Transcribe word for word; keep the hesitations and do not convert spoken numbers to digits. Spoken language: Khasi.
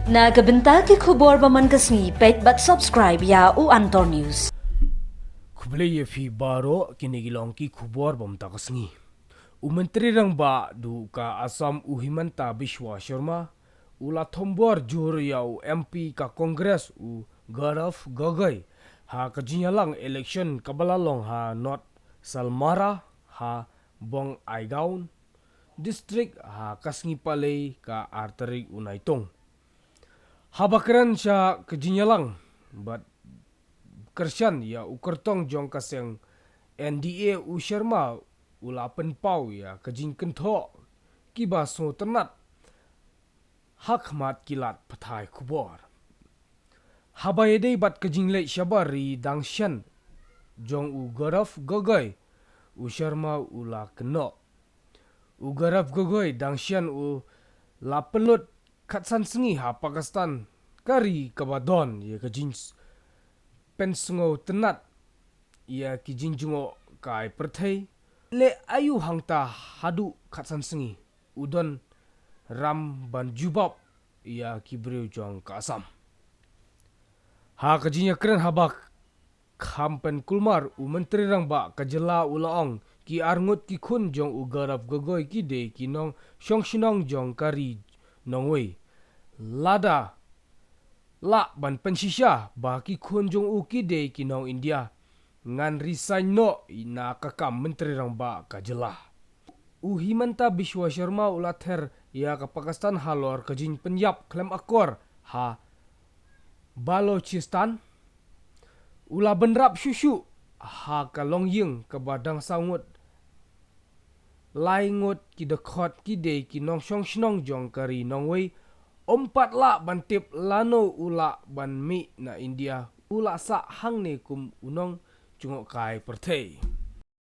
Na ka bynta ki khubor ba man ka sngi, peit bad subscribe ïa u Antor News. Khublei ïa phi baroh, kine ki long ki khubor ba mynta ka sngi. U Myntri Rangbah duh ka Assam u Himanta Biswa Sharma u la thombor jur ïa u M P ka Congress u Gaurav Gogoi ha ka jingïalang election kaba la long ha North Salmara ha Bongaigaon District ha ka sngi Palei ka ar tarik u Naitung. Haba kren sha ka jingïalang bad kyrshan ïa u kyrtong jong ka seng N D A u Sharma u la pynpaw ïa ka jingkynthoh kiba sngewtynnat ha khmat ki lad pathai khubor. Haba ïadei bad ka jingleit shabar ri dang shen jong u Gaurav Gogoi, u Sharma u la kynnoh. U Gaurav Gogoi dang shen u la pynlut khatsan sngi ha Pakistan, ka ri kaba don ïa ka jingpynsngewtynnat ïa ki jingjngohkai pyrthei. Leh aïu hangta haduh khatsan sngi u don ram ban jubab ïa ki briew jong ka Assam. Ha ka jingïakren haba kham pynkulmar, u Myntri Rangbah ka jylla u la ong, ki arngut ki khun jong u Gaurav Gogoi ki dei ki nongshong shnong jong ka ri nongwei. Lada lah ban pynshisha ba ki khun jong u ki dei ki nong India, ngan resign noh na ka kam Myntri Rangbah ka jylla. U Himanta Biswa Sharma u la ther ïa ka Pakistan halor ka jingpynïap khlem akor ha Balochistan. U la bynrap shuh shuh ha ka longïing kaba dang saw ngut. Lai ngut ki dkhot ki dei ki nongshong shnong jong ka ri nongwei, um pat lah ban tip lano u lah ban mih na India, u la sah hangne kum u nongjngohkai pyrthei.